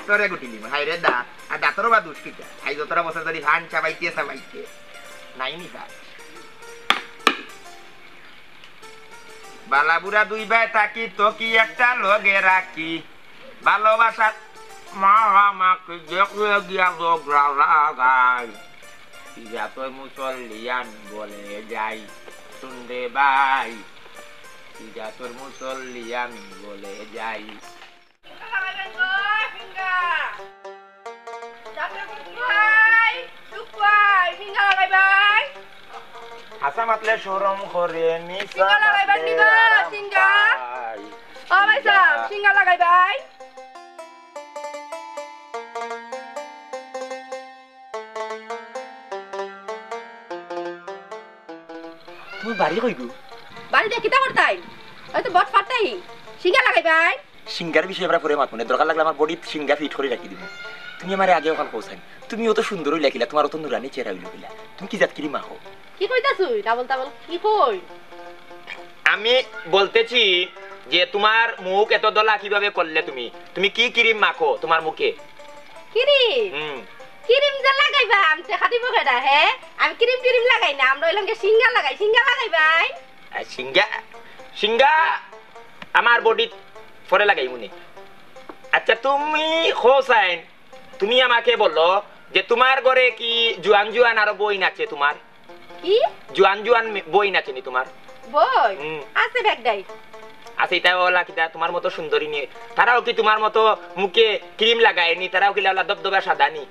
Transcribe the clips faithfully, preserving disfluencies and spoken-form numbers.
তোরে গুটিলিমু, হায় রে দাঁত। আর দাঁতরও বা দুষ কিতা? আইজ অতটা বছর ধরি ফান চাবাইতে চাবাইতে নাই নি ফান। বালা বুড়া দুই ভাই থাকি, তো কি একটা লগে রাখি। ভালোবাসার মারামারি দেখলে গিয়া ঝগড়া লাগাই। ইয়া তোর মুসল্লিয়ান বলে যাই, শুনবে ভাই। ইয়া তোর মুসল্লিয়ান বলে যাই। হাছা মাতলে শরম করে, মিছা ফিঙ্গা লাগাইবার মাতলে নিবা, আরাম ফিঙ্গা। পায়। ও ভাই সাহেব, ফিঙ্গা লাগাইবায়। তুমি বাড়ি কই গো? বাড়িত কিতা করতায়? ওই তো বট ফাটাই। ফিঙ্গা লাগাইবায়। সিঙ্গার বিষয়ে আমরা পরে মাতমুনে। দরকার লাগলে আমার বডিত সিঙ্গা ফিট করি রাখি দিমু। তুমি আমারে আগে অখান কও চাইন। তুমি অত সুন্দর অইলা কিলা, তুমার অত নুরানি চেহারা অইলো কিলা। তুমি কি জাত কিরিম মাখো? কি কইতাছ তুই? ডাবল ডাবল কি কই? আমি বলতেছি যে তুমার মুখ এত ধলা কিভাবে করলে তুমি? তুমি কি কিরিম মাখো তুমার মুখে? কিরিম? হুম। কিরিম যে লাগাইবাম, টেকা দিবো কেডা, হে? আমি কিরিম টিরিম লাগাই না, আমরা অইলাম গিয়া সিঙ্গা লাগাই, সিঙ্গা লাগাইবায়। আ, সিঙ্গা, সিঙ্গা আমার বডিত পরে লাগাইমুনে। আচ্ছা, তুমি কও চাইন, তুমি আমাকে বলো যে তুমার ঘরে কি জুয়ান জুয়ান আরো বইন আছে তুমার? কি? জুয়ান জুয়ান মে-, বইন আছে নি তুমার? বইন? হুম। আছে বেগডাই। আছে, ইতা অলা কিতা তুমার মতো সুন্দরী নি? তারাও কি তুমার মতো মুখে ক্রিম লাগায় নি? তারাও কি লাউলা দবদবা সাদা নি?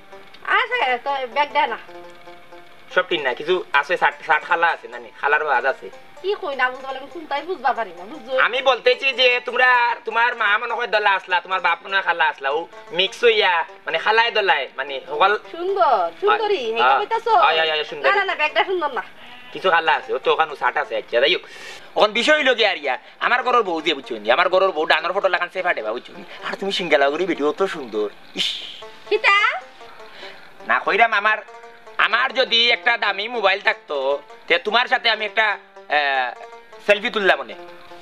আছে তো বেগডা না। সব ঠিক না, কিছু আছে, শার্ট, শার্ট খালা আছে না নি? খালার বাজ আছে। কি কই না বুঝতে পারলাম, কোনটাই বুঝবা পারি না, বুঝছো? আমি বলতেছি যে তুমরা, তুমার মা মনে হয় দলা আসলা, তুমার বাপ মনে হয় খালা আসলা, ও মিক্স হইয়া, মানে, খালায় দলায়, মানে, হকল সুন্দর, সুন্দরী, অয়, হেইটা অয়, কইতাছো? অয়, অয়, অয়, সুন্দরী। না, না, না, বেগটা সুন্দর না। কিছু খালা আছে, ও তো অখানো শার্ট আছে, আচ্ছা, যাই হোক। অখন বিষয় অইলো গিয়া আর ইয়া, আমার ঘরর বউ যে, বুঝছো নি? আমার ঘরর বউ ডানোর ফটো লাখান চেফা ডেবা, বুঝছো নি? আর তুমি সিঙ্গালা করি বেটি, অত সুন্দর। ইস। কিতা? না কইরাম, আমার, আমার যদি একটা দামি মোবাইল থাকতো, তে তুমার সাথে আমি একটা, আহ, সেলফি তুললাম অনে।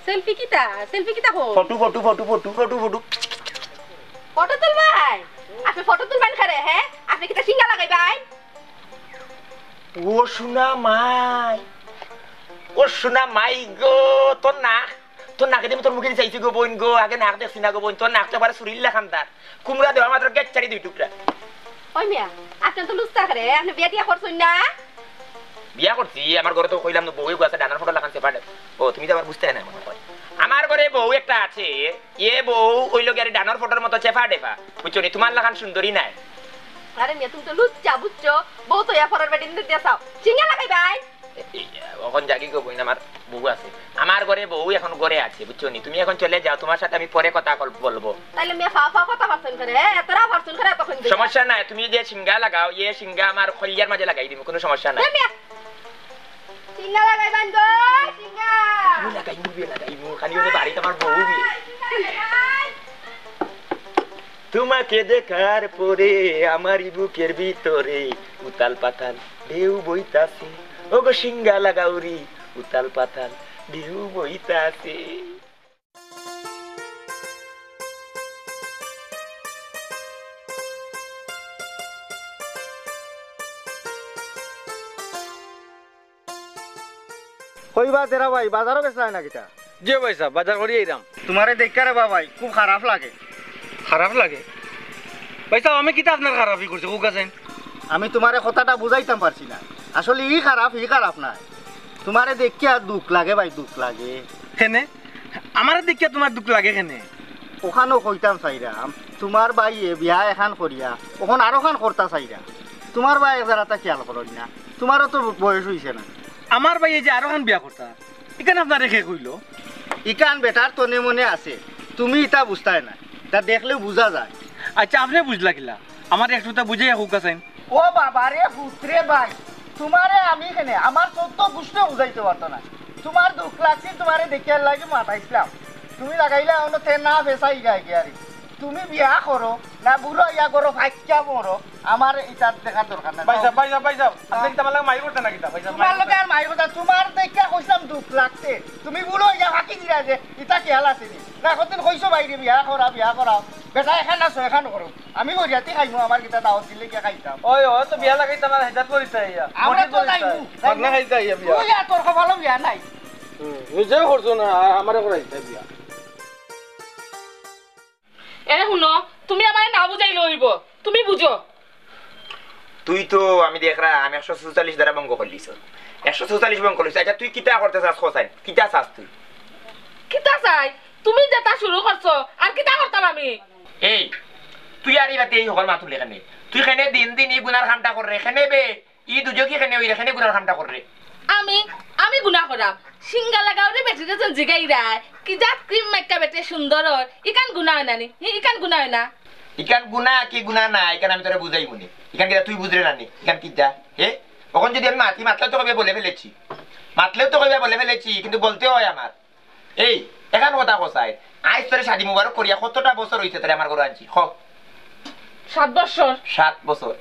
সেলফি কিতা? সেলফি কিতা কও? Photo, photo, photo, photo, photo, photo. Photo তুলবায়? আপনে ফটো তুলবায় কারে, হে? আপনে কিতা সিঙ্গা লাগাইবায়? ও সোনা মাই, ও সোনা মাই গো, তোর নাক, তোর নাকে দিয়া আমি তোর মুখে চাইছি গো বইন গো, আগে নাক দেখছি না গো বইন, তোর নাক তো একেবারে ছুরির লাখান দাঁত, কুমড়া দেওয়া মাত্র গেট ছাড়ি দুই টুকরা। ওই মিয়া, আপনে তো লুচ্চা করে, আপনে বিয়া টিয়া করছইন না? বিয়া করছি, আমার ঘরে তো কইলাম না, বউ এগু আছে, ডানোর ফটো লাখান চেফা ডেবা। ও, তুমি তো আবার বুঝতায় না মনে হয়। আমার ঘরে বউ একটা আছে, এ বউ অইলো গিয়া ডানোর ফটোর মতো চেফা ডেবা, বুঝছো নি? তুমার লাখান সুন্দরী নায়। আরে মিয়া, তুমি তো লুচ্চা, বুঝছো? বউ তো ইয়া ফরার বেটি নিতে দিয়া চাও। সিঙ্গা লাগাইবায়? এই, অখন যাগি গো বইন, আমার বউ আছে। আমার ঘরে বউ এখন ঘরে আছে, বুঝছো নি? তুমি এখন চলে যাও, তুমার সাথে আমি পরে কথা কল-, বলবো। তাইলে মিয়া ফাও ফাও কথা পারছইন করে, হে? এতরা পারছইন করে এতক্ষণ ধরে। সমস্যা নাই, তুমি যে সিঙ্গা লাগাও, এ সিঙ্গা আমার খলিয়ার মাঝে লাগাই দিমু, কোনো সমস্যা নাই। এ মিয়া, সিঙ্গা লাগাইবান গো, সিঙ্গা। আমি লাগাইমু বে, লাগাইমু, খালি অনে বাড়িত আমার বউ বে। সিঙ্গা লাগাইবান। তোমাকে দেখার পরে আমার বুকের ভিতরে উতাল পাতাল ঢেউ বইতাছে। ওগো সিঙ্গা লাগাউরি, উতাল পাতাল ঢেউ বইতাছে। কইবা তেরা ভাই, বাজারো গেছলায় না কিতা? জি ভাই সাব, বাজার করি আইরাম। তুমারে দেখিয়া রে বা ভাই, খুব খারাপ লাগে। খারাপ লাগে? ভাই সাব, আমি কিতা আপনার খারাপি করছি, কউক্কা চাইন? আমি তুমারে কথাটা বুঝাইতাম পারছি না। আসলে ই খারাপ, ই খারাপ নায়। তুমারে দেখিয়া দুখ লাগে ভাই, দুখ লাগে। কেনে? আমারে দেখিয়া তুমার দুখ লাগে কেনে? অখানও কইতাম চাইরাম, তুমার ভাইয়ে বিয়া এখান করিয়া, অখন আরোখান করতা চাইরা। তুমার ভাই এক জারাতা খিয়াল করইন না, তুমারও তো বয়স অইছে না। আমার ভাইয়ে যে আরোখান বিয়া করতা, ইখান আপনারে কে কইলো? ইখান বেটার তনে মনে আছে, তুমি ইতা বুঝতায় না, ইতা দেখলেউ বুঝা যায়। আচ্ছা, আপনে বুঝলা কিলা? আমারে একটুতা বুঝাইয়া কউক্কা চাইন। ও বাবা রে, পুত রে ভাই, তুমারে আমি কেনে, আমার চৌদ্দ গুষ্টিও বুঝাইতে পারতো না। তুমার দুখ লাগছিল, তুমারে দেখিয়ার লাগি মাতাইছলাম। তুমি লাগাইলা অনো তে না ফেসাই গায় গিয়ারি। তুমি বিয়া করো, না, বুড়া ইয়া করো, ফাইক্কা মরো, আমার ইতা দেখার দরকার নাই। ভাইসাব, ভাইসাব, ভাইসাব, আপনে কিতা আমার লগে মাইর করতা না কিতা, ভাইসাব? তুমার লগে আর মাইর করতা, তুমার দেখিয়া কইছলাম দুখ লাগছে, তুমি বুড়া ইয়া ফাকি দিলা যে, ইতা খেয়াল আছে নি? না, কতদিন কইছো বাইরে বিয়া করা, বিয়া করা, বেটা এখান আছো, এখান করো, আমি করিয়াতে খাইমু, আমার কিতা দাওয়াত দিলে কিয়া খাইতাম? ওই, ওই তো বিয়া লাগাইতাম আর হেজাত করিতে আইয়া। আমরা তো যাইমু, পাগলা খাইতে আইয়া বিয়া। তুই আর তোর কপালো বিয়া নাই। হুম, নিজেও করছো না, আর আমারে করাইতে বিয়া। এরে হুনো, তুমি আমারে না বুঝাইলে অইবো, তুমি বুঝো। তুই তো, আমি দেখরাম, একশো চৌচল্লিশ ধারা ভঙ্গ করলিছস। একশো চৌচল্লিশ ভঙ্গ করলিছস। আচ্ছা, তুই কিতা করতে চাস, কছাইন? কিতা চাস তুই? কিতা চাই? তুমি যেতা শুরু করছো, আর কিতা করতাম আমি? এই, তুই আর ইবাতে এই হকল মাত তুলে কেনে? তুই কেনে দিন দিন ই গুনার কামটা কররে, কেনে বে? ই দুজকি কেনে অইরে, কেনে গুনার কামটা কররে? আমি, আমি গুনা করাম? সিঙ্গালা গাউরি বেটিরে যেন জিগাইরায়, কি জাত ক্রিম মাইক্কা বেটি সুন্দর অর, ইখান গুনা অয় না নি? হি, ইখান গুনা অয় না? ইখান গুনা কি গুনা না, ইখান আমি তোরে বুঝাইমু নে। ইখান কিতা তুই বুঝরে না নি? ইখান কিতা? হে? অখন যদি আমি মাতি, মাতলেও তো কইবে বলে ফেলেছি। মাতলেও তো কইবে বলে ফেলেছি, কিন্তু বলতে অয় আমার। এই, এখান কথা কছাইন। আইজ তোরে শাদি মুবারক করিয়া কতটা বছর অইছে তোরে আমার ঘরো আনছি? ক। সাত বছর। সাত বছর।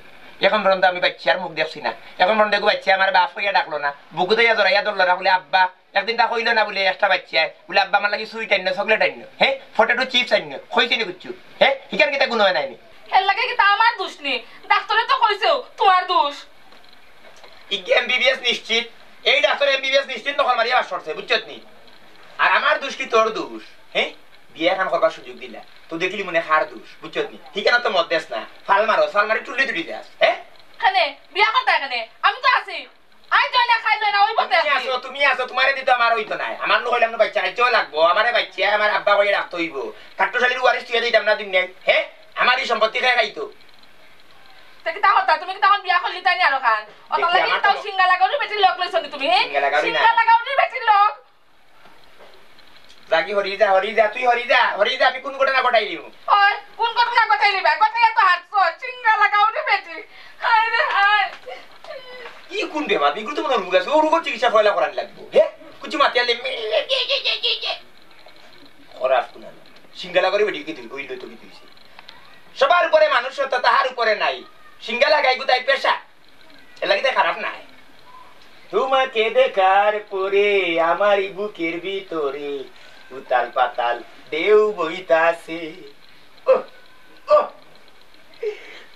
এখন পর্যন্ত আমি বাইচ্চার মুখ দেখছি না। এখন পর্যন্ত এগু বাইচ্চায় আমারে বাপ কইয়া ডাকলো না। বুকুত আইয়া জড়াইয়া ধরলো না, বুলে, "আব্বা।" একদিন তা কইলো না বুলে একটা বাইচ্চায়, বুলে, "আব্বা, আমার লাগি সুইট আইন্নো, চকলেট আইন্নো।" হে? পটেটো চিপস আইন্নো। কইছে নি কিচ্ছু? হে? ইখান কিতা গুনা অয় নায় নি? এর লাগি কিতা আমার দুষ নি? ডাক্তরে তো কইছেউ, তুমার দুষ। ইগে এমবিবিএস নিশ্চিত, এই ডাক্তর এমবিবিএস নিশ্চিত নকল মারিয়া পাস করছে, বুঝছত নি? আর আমার দুষ কি তোর দুষ? হে? বিয়া এখান করবার সুযোগ দিলা, তো দেখলি মনে কার দুষ, বুঝছত নি? হিখানো তো মত দেস না, ফাল মারো, ফাল মারি টুল্লি তুলি যাস, হে? কেনে? বিয়া করতা কেনে? আমি তো আছি। আই জয় না, খাই জয় না, ওই পথে তুমি আছি। আছো, তুমি আছো, তুমারে দিতো আমার অইতো নায়। আমার নু কইলাম না বাইচ্চা, আইতেও লাগবো, আমারে বাইচ্চা, আমার আব্বা কইয়া রাখতে অইবো। কাট্টুশালির ওয়ারিশ তুই দিতাম না দুনিয়ায়, হে? আমার ই সম্পত্তি কে খাইতো? তে কিতা করতা? তুমি কিতা অখন বিয়া করলিতায় নি আরোখান? অতার দেখি লাগি আমার তাও তো সিঙ্গালা গাউরি বেটির লগ লইছো নি তুমি, হে? সিঙ্গালা গাউরি না। সিঙ্গালা গাউরি বেটির লগ। যাগি হরি যা, হরি যা, তুই হরি যা, হরি যা, আমি কুন ঘটনা ঘটাইলিমু? ওই, কুন ঘটনা ঘটাইলিবা? ঘটাইয়া তো হারছো, সিঙ্গালা গাউরি বেটি। হায় রে হায়। ই কুন বেমার? ইগুলো তো মনে অয় রোগ আছে, ও রোগর চিকিৎসা পয়লা করানি লাগবো, হে? কুচি মাতি আনলে মে-, খরাপ কুনানো। সিঙ্গালা গাউরি বেটি কি তুই? অইলো তো কি তুই? সবার উপরে মানুষ সত্য, তাহার উপরে নাই। সিঙ্গালা গাই গুতাই পেশা। এর লাগি তাই খারাপ নাই। তোমাকে দেখার পরে আমার এই বুকের ভিতরে উতাল পাতাল ঢেউ বইতাছে। ও, ও,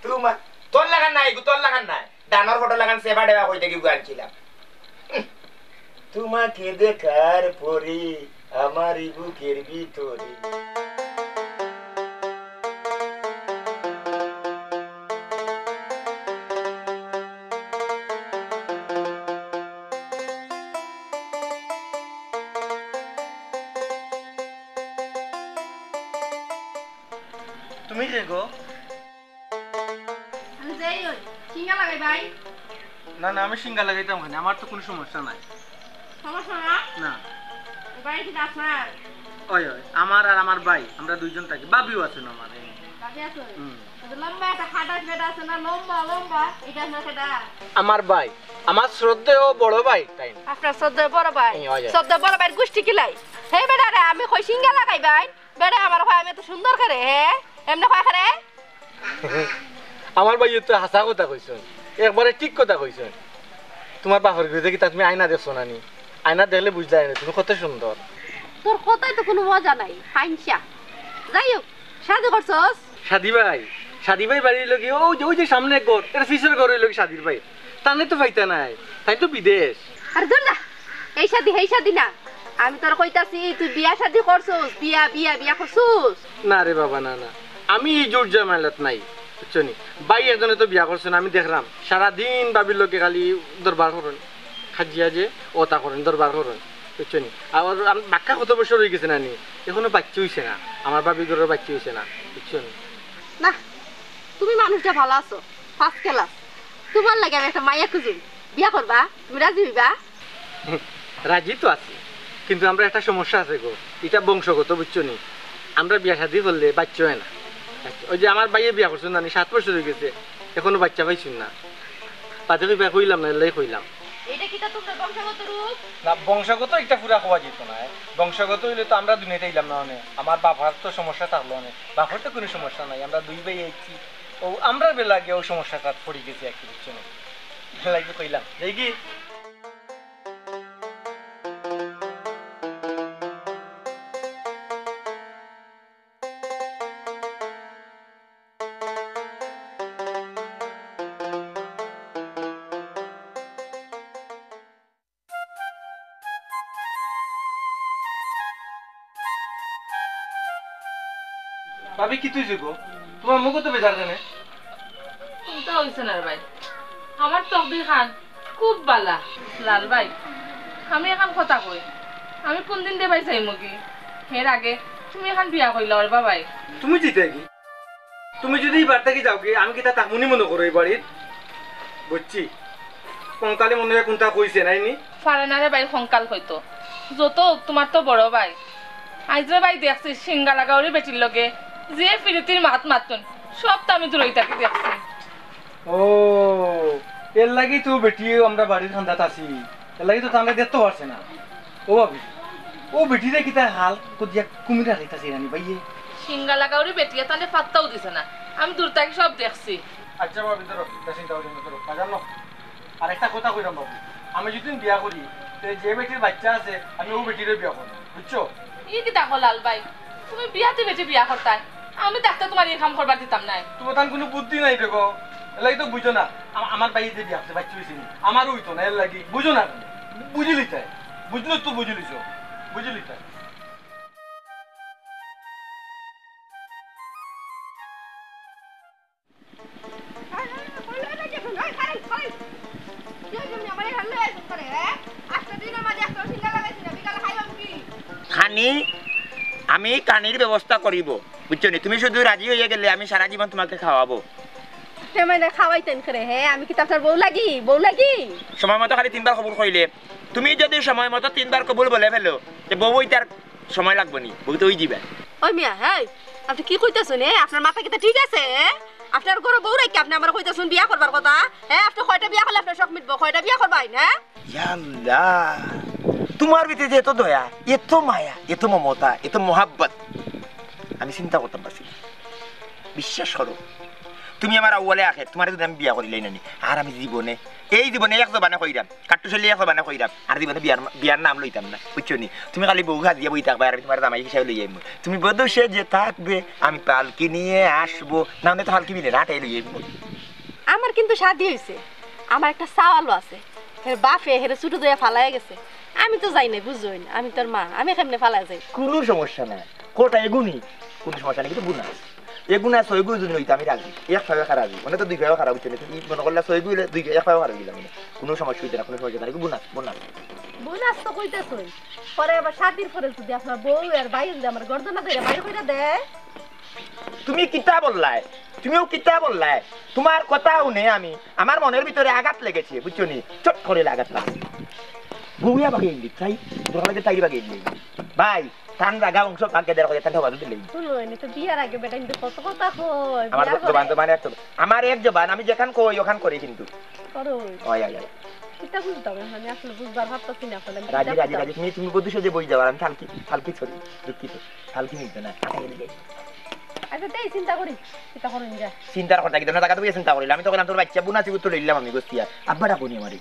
তোমার, তোর লাগান নাই, এগু তোর লাগান নাই। ডানোর ফটো লাগান সেবা ডেবা কই থাকি আনছিলাম। তোমাকে দেখার পরে আমার এই বুকের ভিতরে। তুমি কে গো? আমি যাই ওই, সিঙ্গা লাগাই ভাই। না, না, আমি সিঙ্গা লাগাইতাম কেনে, আমার তো কুনু সমস্যা নাই। সমস্যা না? না। এই বাড়ি কি আপনার? ওই, ওই, আমার আর আমার ভাই, আমরা দুইজন থাকি। ভাবিও আছে না আমার, এই। ভাবি আছে? হুম। ওই যে লম্বা একটা খাটাস বেটা আছে না, লম্বা, লম্বা, এটা আপনার সেটা? আমার ভাই, আমার শ্রদ্ধেয় বড় ভাই, তাই না? আপনার শ্রদ্ধেয় বড় ভাই? এই, ওই, ওই। শ্রদ্ধেয় বড় ভাইর গুষ্টি কিলাই? হে বেটা রে, আমি কই সিঙ্গা লাগাই ভাই? বেটা আমার কয় আমি এত সুন্দর করে, হে? এমনে কয় করে? আমার ভাইয়ে তো হাছা কথা কইছইন, একবারে ঠিক কথা কইছইন। তুমার বাপর ঘরে কিতা তুমি আয়না দেখছো না নি? আয়না দেখলে বুঝলায় না তুমি কত সুন্দর। তোর কথায় তো কুনু মজা নাই, হাইনসা। যাই হোক, শাদি করছস? শাদি ভাই, শাদি ভাই বাড়ি অইলো গি ওই যে, ওই যে সামনে ঘর, এর পিছের ঘর অইলো গি শাদির ভাই। তানে তো পাইতা নায়, তাইন তো বিদেশ। আরে ধুর না, এই শাদি, হেই শাদি না। আমি তোরে কইতাছি, তুই বিয়া শাদি করছস? বিয়া, বিয়া, বিয়া করছস? না রে বাবা, না, না। আমি ই জুট ঝামেলাত নাই, বুঝছো নি? ভাই একজনে তো বিয়া করছে না, আমি দেখরাম। সারাদিন ভাবির লগে খালি দরবার করইন। খাজিয়া যে অতা করইন, দরবার করইন, বুঝছো নি? আর আম-, বাক্কা কত বছর অইগেছে না নি? এখনো বাইচ্চা অইছে না। আমার ভাবির ঘরর বাইচ্চা অইছে না, বুঝছো নি? না, তুমি মানুষটা ভালা আছো, first class। তুমার লাগি আমি একটা মাইয়া খুজুম, বিয়া করবা? তুমি রাজি অইবা? রাজি তো আছি, কিন্তু আমরার একটা সমস্যা আছে গো, ইটা বংশগত, বুঝছো নি? আমরা বিয়া শাদি করলে বাইচ্চা অয় না। আচ্ছা, ওই যে আমার ভাইয়ে বিয়া করছইন না নি, সাত বছর অইগেছে, এখনো বাইচ্চা পাইছইন না। বাদে কইবা কইলাম না, এল্লাই কইলাম। এটা কিতা তোমরা বংশগত রোগ? না, বংশগত একটা পুরা কওয়া যেত না। বংশগত অইলে তো আমরা দুনিয়াত আইলাম না অনে। আমার বাবার তো সমস্যা থাকলো অনে। বাবার তো কুনু সমস্যা নাই, আমরা দুই ভাই আইছি। ও, আমরা বেলা গিয়া ও সমস্যাটা পড়ি গেছি আর কি, বুঝছো না? লাগি কইলাম, দেখি। ভাবি, কিতা অইছে গো? তুমার মুখো তো বেজার কেনে? কুন্তা অইছে না রে ভাই, আমার তকদির খান খুব বালা। লাল ভাই, আমি এখান কথা কই, আমি কুনদিন দেবাই যাইমু কি? এর আগে তুমি এখান বিয়া করিলাও রে বাবাই। তুমি জিতে কি? তুমি যদি ই বাড়ি থাকি যাওগি, আমি কিতা থাকমুনি মনো করো ই বাড়িত? বুঝছি, কঙ্কালে মনে অয় কুন্তা কইছে, নায় নি? পারে না রে ভাই, কঙ্কাল কইতো। যত অউক, তুমার তো বড় ভাই। আইজ রে ভাই দেখছি, সিঙ্গা লাগাউরি বেটির লগে যে ফিরিতির মাত মাতইন, সব তো আমি দূরই থাকি দেখছি। ও, এর লাগি তো বেটি আমরা বাড়ির কান্দাত আছি, এর লাগি তো তানরে দেখতো পারছে না। ও ভাবি, ও বেটিরে কিতা হাল করিয়া কুমির আলাইতাছে রানি ভাইয়ে। সিঙ্গা লাগাউরি বেটিয়ে তানরে পাত্তাও দিছে না, আমি দূর থাকি সব দেখছি। আচ্ছা ভাবি, ধরো, তা চিন্তা করিও না, ধরো, বাজার নাও। আর একটা কথা কইরাম বাবু, আমি যদি বিয়া করি, তে যে বেটির বাইচ্চা আছে, আমি ও বেটিরে বিয়া করমু, বুঝছো? ই কিতা কও লাল ভাই, তুমি বিয়াতি বেটি বিয়া করতায়, আমি থাকতে তুমার ই কাম করবার দিতাম নায়। তুমার তান কুনু বুদ্ধি নাই দেখো, এর লাগি তো বুঝো না। আম-, আমার ভাইয়ে যে বিয়া করছে, বাইচ্চা অইছে নি, আমারও অইতো না, এর লাগি বুঝো না। বুঝিলিতায়, বুঝলো তো বুঝিলিছো, বুঝিলিতায়। খানি, আমি খানির ব্যবস্থা করিব, বুঝছো নি? তুমি শুধু রাজি অইয়া গেলে আমি সারা জীবন তুমাকে খাওয়াবো। হে মানে খাওয়াইতেন করে, হে? আমি কিতা আপনার বউ লাগি? বউ লাগি? সময় মতো খালি তিনবার কবুল কইলে। তুমি যদি সময় মতো তিনবার কবুল বলে ফেলো, তে বউ অইতে আর সময় লাগবো নি, বউ তো অই যিবা। ওই মিয়া, হেই, আপনে কি কইতাছইন, এ? আপনার মাথা কিতা ঠিক আছে, এ? আপনার ঘরো বউ রাখিয়া আপনে আমারে কইতাছইন বিয়া করবার কথা, এ? আপনে কয়টা বিয়া করলে আপনার শখ মিটবো? কয়টা বিয়া করবা, এ? ইয়া আল্লাহ, তুমার ভিতরে যে এত দয়া, এত মায়া, এত মমতা, এত মোহাব্বত, আমি চিন্তা করতাম পারছি না। বিশ্বাস করো, তুমি আমার আউয়ালে আখের, তুমারে যদি আমি বিয়া করিলাই না নি, আর আমি জীবনে, এই জীবনে এক জবানে কইরাম, কাট্টুশ অইলে এক জবানে কইরাম, আর জীবনে বিয়ার, বিয়ার নাম লইতাম না, বুঝছো নি? তুমি খালি বউ সাজিয়া বই থাকবায়, আর আমি তুমারে জামাই হিসাবে লই আইমু। তুমি বধূ সেজে থাকবে, আমি পালকি নিয়ে আসবো, না অনে তো পালকি মিলে না, আটাই লই আইমু। আমার কিন্তু শাদি অইছে, আমার একটা ছাওয়ালও আছে। হের বাপে হেরে ছুটো দিয়া ফালাইয়া গেছে। আমি তো যাই নাই, বুঝইন, আমি তার মা, আমি কেমনে ফালাইয়া যাই? কুনু সমস্যা নাই, কটা এগু নি, কুনু সমস্যা নাই, কিন্তু গুনা আছে। এগু না ছয়গু যদি অইতা আমি রাজি, এক পাওয়া খারাপ অইবো, মানে তো দুই পাওয়া খারাপ অইতো না, তুমি মনে করলা ছয়গু অইলে দুই, এক পাওয়া খারাপ অইলাম না। কুনু সমস্যা অইতো না, কুনু সমস্যা নাই, গুনা, গুনা। গুনা তো কইতাছইন, পরে আবার শাদির পরে যদি আপনার বউ আর ভাই যদি আমার গর্দনা ধরে বাড়ি কইরা দেয়, তুমি কিতা বললায়? তুমিও কিতা বললায়? তুমার কথা হুনে আমি, আমার মনের ভিতরে আঘাত লেগেছে, বুঝছো নি? চট করে আঘাত লাগছে। বউয়া বাগে ইঙ্গিত, তাই? তোর কাছে তাই বাগে ইঙ্গিত। ভাই, তান জাগা অংশ ভাগ্যে দেড় করে তান হবা দিলে। শুনো, এনে তো বিয়ার আগে বেটা কিন্তু কত কথা কয়, আমার বিয়ার জবান পরে। তো মানে একদম, আমার এক জবান, আমি যেখান কই, ওখান করি কিন্তু। করো। ওই, ওই, ওই। কিতা বুঝতাম এখন? আমি আসলে বুঝবার পারতাছি না এখন, আমি রাজি, কিতা রাজি, বুঝতাম? রাজি। তুমি, তুমি বুঝছো যে বই যাওয়ার, আমি ফালকি, ফালকি, sorry, দুঃখিত। ফালকি মিলতো না, আটা গেলে যাই। আচ্ছা, তাই চিন্তা করি, কিতা করুন যা। চিন্তার কথা কিতা না, টাকা তো চিন্তা করিলাম। আমি তো কইলাম, তোর বাচ্চা বোন আছে, তো লইলাম আমি, গোস্তিয়া। আব্বা ডাকো নি আমারে।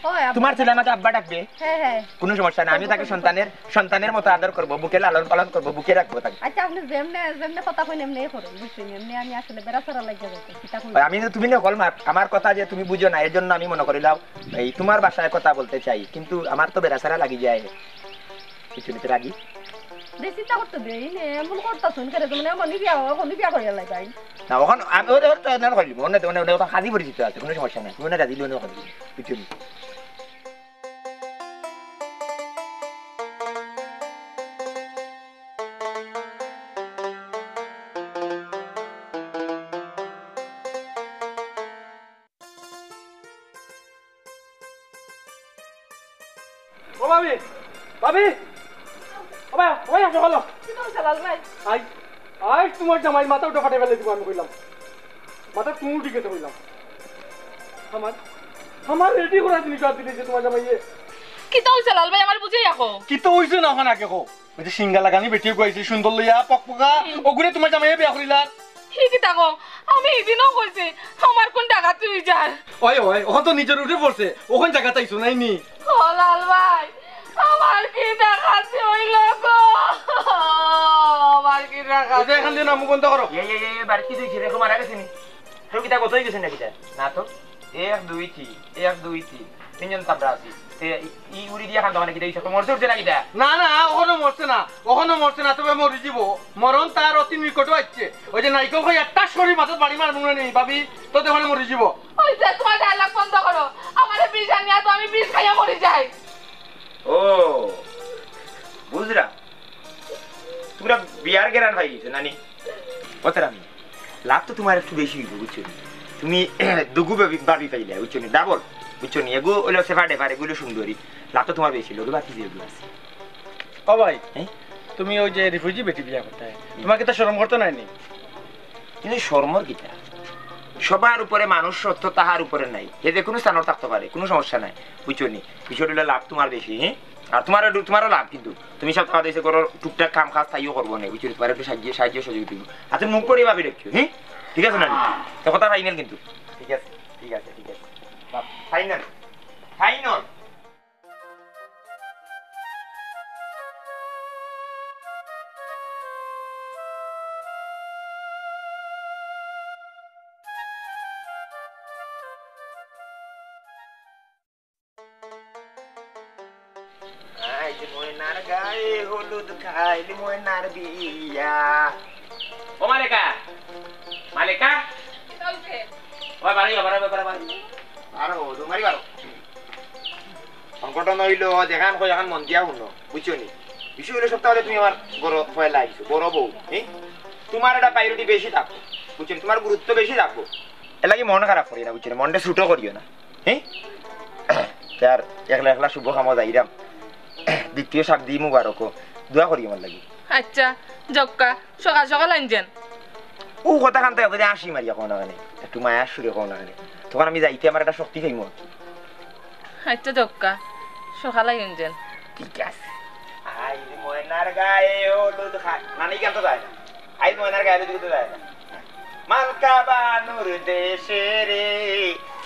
ওই আব্বা। তোমার ছেলে আমাকে আব্বা ডাকবে। হ্যাঁ, হ্যাঁ। কোনো সমস্যা নাই, আমি তাকে সন্তানের, সন্তানের মতো আদর করব, বুকে লালন পালন করব, বুকে রাখবো তাকে। আচ্ছা, আপনি যেমনে, যেমনে কথা কইন, এমনি করুন, বুঝছেন? এমনি আমি আসলে বেড়াছাড়া লাগিয়া যাইতে, কিতা কইন? ওই আমি, তুমি না কল মার, আমার কথা যে তুমি বুঝো না, এর জন্য আমি মনে করিলাম এই তোমার ভাষায় কথা বলতে চাই, কিন্তু আমার তো বেড়াছাড়া লাগি যায়। কিছু নিতে রাগি। দে চিন্তা করতে দে, এই নে, এমন করতাছুন, কেরে তো মানে এমনই বিয়া, এমনই বিয়া করিয়া লাই তাই। না, ওখান আমি ওরে, ওরে তো এমন করিলি, ওনে, ওনে, ওনে ওখান কাজী পরিচিত আছে, কোনো সমস্যা নাই। ওনে রাজি, ওনে ওখান কিছু নেই। ও ভাবি, ভাবি, ও ভাই, ও ভাই, আসো, ভালো। কি করছো লাল ভাই? আই, আই, তোমার জামাই মাথা উঠে ফাটে ফেলে দিব আমি কইলাম। মাথা তুমি উঠে গেছে কইলাম। আমার আমার রেডি করা জিনিস বাদ দিছে তোমার জামাইয়ে। কিতা অইছে লাল ভাই, আমারে বুঝাইয়া কও। কিতা অইছে না অখন আগে কও। ওই যে সিঙ্গা লাগানি বেটি গো আইছে সুন্দর লইয়া পকপকা, হুম। ওগুরে তোমার জামাইয়ে বিয়া করিলার। হি কিতা কও? আমি হিদিনও কইছি, আমার কুন ডাকাতি অই যার। ওই, ওই, অখন তো নিজর উপরে পড়ছে, অখন জাগাত আইছো নাই নি? ও লাল ভাই, আমার কি ডাকাতি অইলো গো? আমার কি ডাকাতি? ওই যে এখান দিয়ে না, মুখ বন্ধ করো। এ, এ, এ, এ, বাড়িত কিতা অইছে রে? কেউ মারা গেছে নি? কেউ কিতা গত অই গেছে না কিতা? না তো। এক, দুই, তিন, এক, দুই, তিন। তিনজন তো আমরা আছি। তে ই, ই উড়ি দিয়া খান দোকানে কিতা অইছে? তো মরছে উঠছে না কিতা? না, না, অখনো মরছে না, অখনো মরছে না, তবে মরি যিবো। মরণ তার অতি নিকটও আইছে। ওই যে নাইকল কই একটা শরীর মাথাত বাড়ি মারমু না নি, ভাবি, তো তখন মরি যিবো। ওই যে তোমার ডায়লগ বন্ধ করো, আমারে বিষ আনিয়া তো আমি বিষ খাইয়া মরি যাই। ও, বুঝরা, তোমরা বিয়ার গেরান পাই গেছো নানি? ও তেরামি, লাভ তো তোমার একটু বেশি অইবো, বুঝছো নি? তুমি দুগু ভাবি, ভাবি পাইলে, বুঝছো নি? ডাবল, বুঝছো নি? এগু অইলো সেফা ডেফার, এগু অইলো সুন্দরী, লাভ তো তোমার বেশি, লগে বাকি যে এগু আছে। ও ভাই, হ্যাঁ? তুমি ওই যে রিফিউজি বেটি বিয়া করতে, তোমার কিতা শরম করতো নায় নি? কিন্তু শরমর কিতা? সবার উপরে মানুষ সত্য, তাহার উপরে নাই। হে যে কোনো স্থানর থাকতে পারে, কোনো সমস্যা নাই, বুঝছো নি? বিষয়টা অইলো লাভ তোমার বেশি, হ্যাঁ? আর তোমার, তোমারও লাভ কিন্তু। তুমি সব খাওয়া দাওয়া করো, টুকটাক কাম কাজ তাইও করবো না, বুঝছো নি? তোমার একটু সাহায্য, সাহায্য সহযোগিতা দিবো। আর তুমি মুখ করিয়া ভাবি রাখিও, হ্যাঁ? ঠিক আছে না? তো কথা ফাইনাল কিন্তু। ঠিক আছে, ঠিক আছে, ঠিক আছে। Final, final. আইজ ময়নার গায়ে হলুদ, কাইল ময়নার বিয়া। ও মালেকা, মালেকা। কিতা অইছে? ওই বাড়ি, বাড়ি, বাড়ি, বাড়ি। বারো, তোমারই বারো। সংকটন অইলো, যেখান কই এখান মন দিয়া হুনো, বুঝছো নি? বিষয় অইলো সপ্তাহ হলে তুমি আমার ঘরো পয়লা আইছো, বড় বউ, হ্যাঁ? তোমার এটা প্রায়োরিটি বেশি থাকবো, বুঝছো নি? তোমার গুরুত্ব বেশি থাকবো। এর লাগি মন খারাপ করিও না, বুঝছো নি? মনটা ছোট করিও না, হ্যাঁ? তার একলা একলা শুভ কামো যাইরাম। দ্বিতীয় শাদি মুবারক, দোয়া করি আমার লাগি। আচ্ছা, জক্কা, সকাল সকাল আইন যেন। ও কথা খান তো একবারে হাসি মারিয়া কও না কেনে, একটু মায়ার সুরে কও না কেনে। তখন আমি যাইতে আমার একটা শক্তি পাইমু আর কি। আচ্ছা, জক্কা, সকাল আইন যেন। ঠিক আছে। আইজ ময়নার গায়ে হলুদ খা-, না, এই গান তো যায় না। আইজ ময়নার গায়ে হলুদ তো যায় না। মালকা বানুর দেশে রে,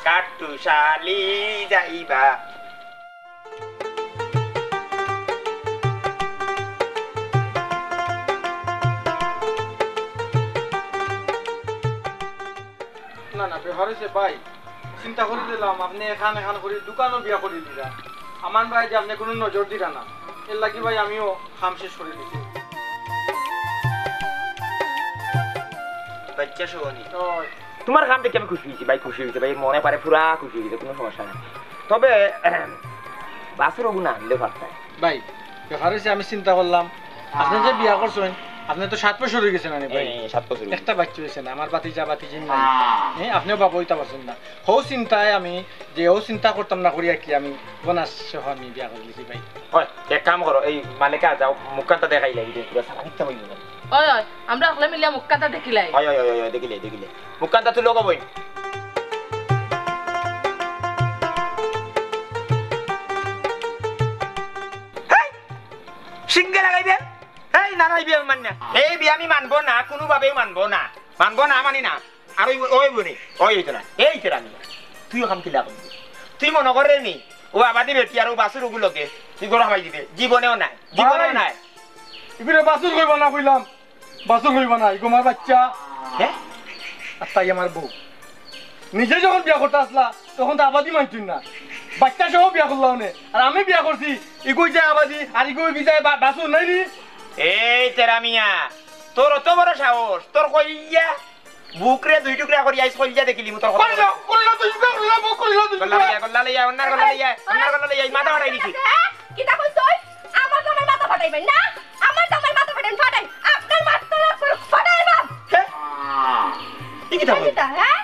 কাট্টুশালি যাইবা। না, না, ব্যাপার অইছে ভাই, চিন্তা করি দিলাম, আপনে এখান এখান করি দোকানও বিয়া করি দিলা। আমার ভাই যে আপনে কোনো নজর দিলা না, এর লাগি ভাই আমিও কাম শেষ করি দিছি। বাচ্চা সহনি। ওই। তোমার কাম দেখি আমি খুশি অইছি ভাই, খুশি অইছি ভাই, মনে পারে পুরা খুশি অইছে, কোনো সমস্যা নাই। তবে বাছুর ওগু না আনলে পারতায়। ভাই, ব্যাপার অইছে আমি চিন্তা করলাম, আপনে যে বিয়া করছইন, আপনে তো সাত বছর অই গেছে না নি ভাই? হ্যাঁ, সাত বছর অই গেছে। একটা বাচ্চা অইছে না, আমার ভাতিজা, ভাতিজি নাই। হ্যাঁ, আপনেও বাবা অইতা পারছইন না। হউ চিন্তায় আমি, যে হউ চিন্তা করতাম না করি আর কি, আমি বোনাস সহ আমি বিয়া করি দিছি ভাই। হয়, এক কাম করো, এই মালেকা যাও, মুখখানটা দেখাইলাই, পুরা সারা মিথ্যা অইবো না। ওই, ওই, আমরা অকলে মিলিয়া মুখখানটা দেখিলাই। হয়, হয়, হয়, হয়, দেখিলাই, দেখিলাই। মুখখানটা তুলো গো বইন। হেই! সিঙ্গে লাগাইবে? এই, না, না, এই বিয়া আমি মানি না। এই বিয়া আমি মানবো না, কোনোভাবেও মানবো না। মানবো না, মানি না। আর ওই, ওই বনে, ওই হইতো না। এই তেরা মিয়া, তুইও কাম কিলা করবি? তুই মনে করে নি, ও আবাদি বেটি আর ও বাছুর ওগুলোকে তুই গরু হামাই দিবে? জীবনেও নাই, জীবনেও ভাই, নাই। ইবিরে বাছুর কইবা না কইলাম, বাছুর কইবা না, ইগো মার বাচ্চা। হ্যাঁ? আর তাই আমার বউ। নিজে যখন বিয়া করতে আসলা, তখন তো আবাদি মানছইন না। বাচ্চা সহ বিয়া করলা অনে। আর আমি বিয়া করছি, ইগো যে আবাদি, আর ইগো বিজায় বা-, বাছুর নাই নি? এই তেরা মিয়া, তোর অত বড় সাহস, তোর কইয়া বুকরে দুই টুকরা করি আইস কইয়া দেখিলি মু তোর কথা। কইলা, কইলা তুই, কইলা, কইলা তুই। গলা লইয়া, গলা লইয়া, অন্যার গলা লইয়া, অন্যার গলা লইয়া, এই মাথা ফাটাই দিছি। হ্যাঁ? কিতা কইছস? আমার জামাই মাথা ফাটাইবেন না? আমার জামাই মাথা ফাটাইন, ফাটাই। আপনার মাথা ফাটাই বাপ। হে? ই কিতা কইল? কিতা, হ্যাঁ?